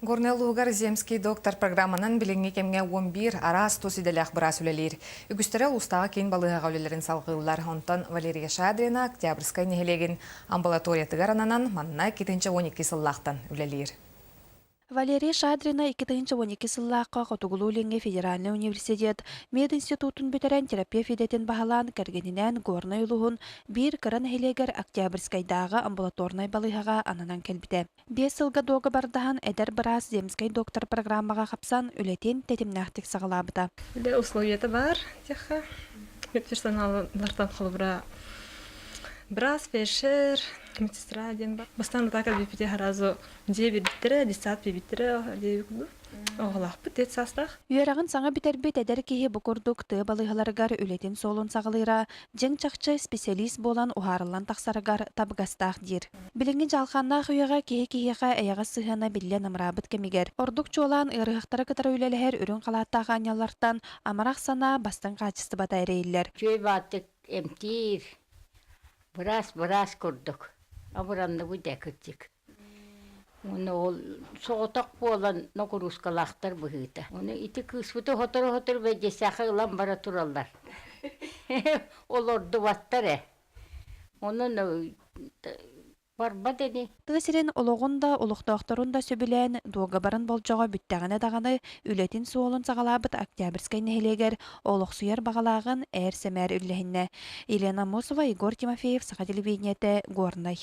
Горнай улууһугар «Земский доктор» программанан билиҥҥи кэмҥэ 11 араас тус идэлээх быраас үлэлиир. Үгүстэрэ улуустааҕы киин балыыһаҕа үлэлэрин салҕыыллар. Онтон Валерия Шадрина Октябрьскай нэһилиэгин амбулаториятыгар ананан манна 2012 сыллаахтан үлэлиир. Валерия Шадрина 2012 сыллаахха Хотугулуу-Илиҥҥи федеральнай университет мединститутун бүтэрэн терапевт идэтин баһылаан кэргэнинээн Горнай улууһун биир кыра нэһилиэгэр Октябрьскайдааҕы амбулаторнай балыыһаҕа ананан кэлбитэ. Биэс сылга дуогабардаһан эдэр быраас Земскэй доктор программаҕа хапсан үлэтин тэтимнээхтик саҕалаабыта. Үлэ условията баар диэххэ. Персоналлартан холобура быраас, фельдшер, медсестра диэн бар. Бастаан атака бүппүтэ сразу дьиэ биэрбиттэрэ, детсад биэрбиттэрэ диэбит курдук. Оҕолоохпут тет саастаах. Үөрэҕин саҥа бүтэрбит эдэр киһи бу курдук тыа балыыһаларыгар үлэтин суолун саҕалыыра дьиҥ-чахчы специалист буолан уһаарыллан тахсарыгар табыгастаах диир. Билиҥҥи дьалхааннаах үйэҕэ киһи киһиэхэ эйэҕэс сыһыана биллэ намыраабыт кэмигэр, ордук чуолаан ыарыһахтары кытары үлэлэһэр үрүҥ халааттаах аанньаллартан амарах санаа бастыҥ хаачыстыбата эрэйиллэр. Үчүгэй бааттык эмтиир, быраас-быраас курдук абыранныбыт ээ кырдьык. Уонна ол соҕотох буолан нокуруускалаахтар быһыыта. Ону ити кыыспыты сотору-сотору бэдьэсээхэ ылан бара тураллар. Олордубаттар ээ. Онон барбат ини. Тыа сирин олоҕун да, олохтоохторун да сөбүлээн, дуогабарын болдьоҕо бүттэҕинэ даҕаны үлэтин суолун саҕалаабыт Октябрьскай нэһилиэгэр олохсуйар баҕалааҕын ээр-сэмээр үллэһиннэ. Елена Аммосова, Егор Тимофеев, Саха телевидениетэ, Горнай.